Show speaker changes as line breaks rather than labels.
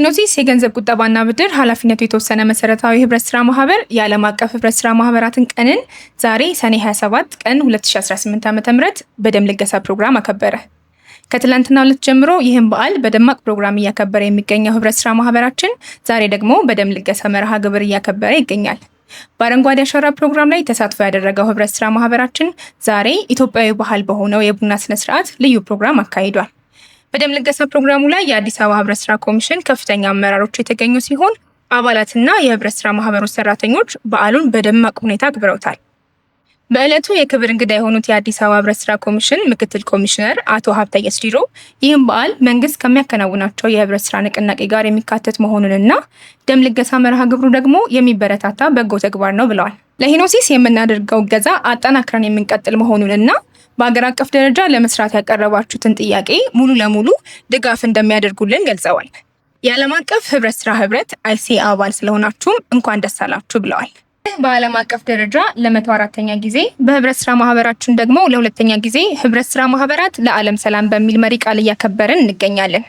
ሄኖሲስ የገንዘብ ቁጠባና ብድር ኃላፊነቱ የተወሰነ መሰረታዊ ህብረት ስራ ማህበር የዓለም አቀፍ ህብረት ስራ ማህበራትን ቀንን ዛሬ ሰኔ 27 ቀን 2018 ዓ.ም በደም ልገሳ ፕሮግራም አከበረ። ከትላንትና ዕለት ጀምሮ ይህን በዓል በደማቅ ፕሮግራም እያከበረ የሚገኘው ህብረት ስራ ማህበራችን ዛሬ ደግሞ በደም ልገሳ መርሃ ግብር እያከበረ ይገኛል። በአረንጓዴ አሻራ ፕሮግራም ላይ ተሳትፎ ያደረገው ህብረት ስራ ማህበራችን ዛሬ ኢትዮጵያዊ ባህል በሆነው የቡና ስነስርዓት ልዩ ፕሮግራም አካሂዷል። በደም ልገሳ ፕሮግራሙ ላይ የአዲስ አበባ ህብረት ስራ ኮሚሽን ከፍተኛ አመራሮች የተገኙ ሲሆን፣ አባላትና የህብረት ስራ ማህበሩ ሰራተኞች በዓሉን በደማቅ ሁኔታ አክብረውታል። በዕለቱ የክብር እንግዳ የሆኑት የአዲስ አበባ ህብረት ስራ ኮሚሽን ምክትል ኮሚሽነር አቶ ሀብተየስ ዲሮ ይህም በዓል መንግስት ከሚያከናውናቸው የህብረት ስራ ንቅናቄ ጋር የሚካተት መሆኑንና ደም ልገሳ መርሃ ግብሩ ደግሞ የሚበረታታ በጎ ተግባር ነው ብለዋል። ለሄኖሲስ የምናደርገው እገዛ አጠናክረን የምንቀጥል መሆኑንና በአገር አቀፍ ደረጃ ለመስራት ያቀረባችሁትን ጥያቄ ሙሉ ለሙሉ ድጋፍ እንደሚያደርጉልን ገልጸዋል። የዓለም አቀፍ ህብረት ስራ ህብረት አይሲኤ አባል ስለሆናችሁም እንኳን ደስ አላችሁ ብለዋል። በዓለም አቀፍ ደረጃ ለ104ኛ ጊዜ፣ በህብረት ስራ ማህበራችን ደግሞ ለሁለተኛ ጊዜ ህብረት ስራ ማህበራት ለዓለም ሰላም በሚል መሪ ቃል እያከበርን እንገኛለን።